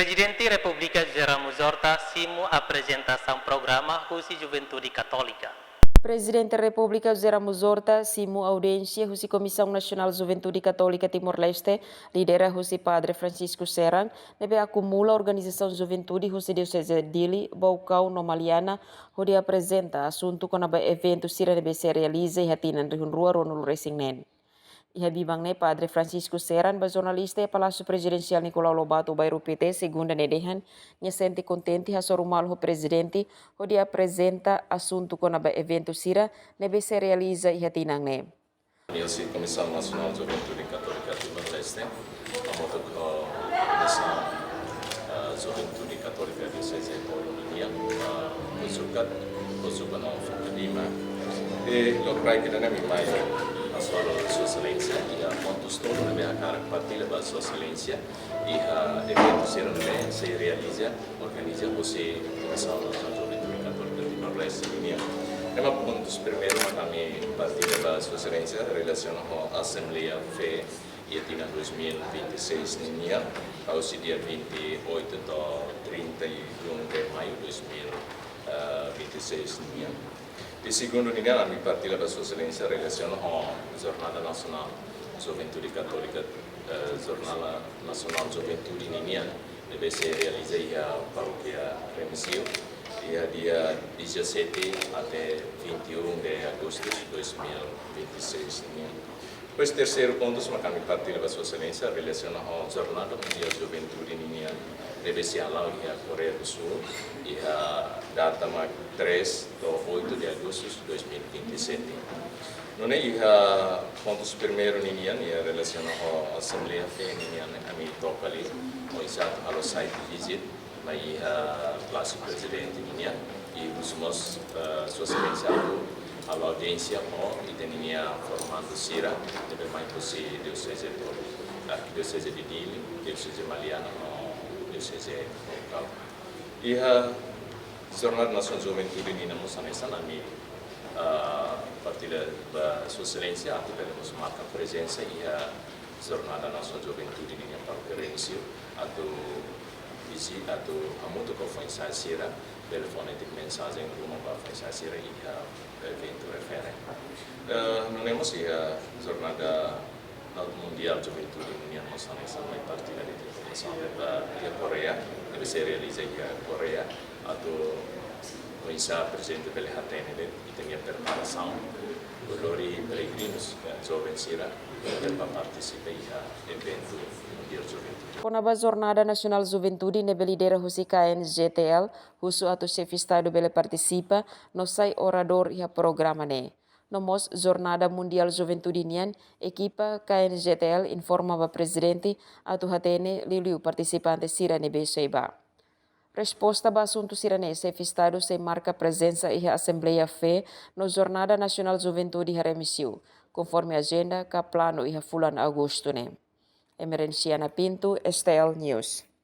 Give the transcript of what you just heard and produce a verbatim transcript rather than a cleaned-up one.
Prezidente Repúblika José Ramos Horta simu aprezentasaun programa husi Juventude Katólika. Prezidente Repúblika José Ramos Horta simu audiénsia husi Komisaun Nasionál Juventude Katólika Timor-Leste, lidera husi Padre Francisco Serran, ne'ebé akumula organizasaun juventude husi Dioseze Dili, Baucau no Maliana, hodi aprezenta asuntu kona-ba eventu sira ne'ebé sei realiza iha tinan rihun rua ruanulu resin neen. Iha biban ne'e Padre Francisco Serran ba jornalista iha Palásiu Prezidensiál Nicolau Lobato, Bairru Pité, Segunda ne'e dehan, nia sente kontente hasoru malu ho Prezidente hodi aprezenta asuntu kona-ba eventu sira ne'ebé sei realiza iha tinan ne'e. Ami husi Komisaun Nasionál Juventude Katólika Timor-Leste, hamutuk ho Komisaun, eh, Juventude Katólika Dioseze Bauru nian, eh, Kozukat, Kozuba no Fukadima. I lokraik ida-ne'e ami mai hasoru Sua Exelénsia, iha pontus tolu ne'ebé hakarak partilla ba Sua Exelénsia, iha eventu sira ne'ebé sei realiza, organiza husi Komisaun Nasionál Juventude Katólika Timor-Leste nian. Ema pontus primeiru mak ami partilla ba Sua Exelénsia relasiona ho Asembleia Fe iha tinan dois mil e vinte e seis nian, husi dia vinte e oito to'o trinta e um de maio dois mil e vinte e seis nian. I segundu nian, ami partilla ba Sua Exelénsia relasiona ho Jornada Nasionál Juventude Katólika, eh, Jornada Nasionál Juventude nian, ne'ebé sei realiza iha Parókia Remexio, iha dia dezassete até vinte e um de agosto dois mil e vinte e seis nian. Depois, terseiru pontu mak ami partilla ba Sua Exelénsia relasiona ho Jornada Mundiál Juventude nian, ne'ebé sei hala'o iha Koreia do Sul, iha data mak três to'o oito de agosto dois mil e vinte e sete. Nune'e iha pontus primeiru nian, iha relasiona ho Asembleia Fe nian, ami toka liu, oinsá atu halo site visit, mai iha Palásiu Prezidente nian, i husu mós, eh, Sua Exelénsia atu halo audiénsia ho ita-nia formandu sira, ne'ebé mai husi Dioseze tolu, Arkidioseze de Dili, Dioseze Maliana, no Dioseze Baucau. Iha Jornada Nasionál Juventude nian mós hanesan ami, ah, partilla ba Sua Exelénsia atu bele mós marka prezensa iha Jornada Nasionál Juventude nian Parókia Remexio atu vizita, atu hamutuk ho foin-sa'e sira, bele fó netik mensajen ruma ba foin-sa'e sira iha eventu refere. Eh, nune'e mós iha Jornada Mundiál Juventude nian mós hanesan ami partilla de'it informasaun ba iha Koreia, ne'ebé sei realiza iha Koreia, atu oinsá Prezidente bele hatene de'it ita-nia preparasaun, lori peregrinus, eh, joven sira, para partisipa iha eventu Mundiál Juventude. Kona-ba Jornada Nasionál Juventude ne'ebé lidera husi K N J T L, husu atu Xefe Estadu bele partisipa no sai oradór iha programa ne'e. No mós Jornada Mundiál Juventude nian, ekipa K N J T L informa ba Prezidente atu hatene liuliu partisipante sira ne'ebé sei bá. Resposta ba asuntu sira-ne'e, Xefe Estadu sei marka prezensa iha Asembleia Fe no Jornada Nasionál Juventude iha Remexio, konforme ajenda ka planu iha fulan Agostu ne'e. Emerenciana Pinto, S T L News.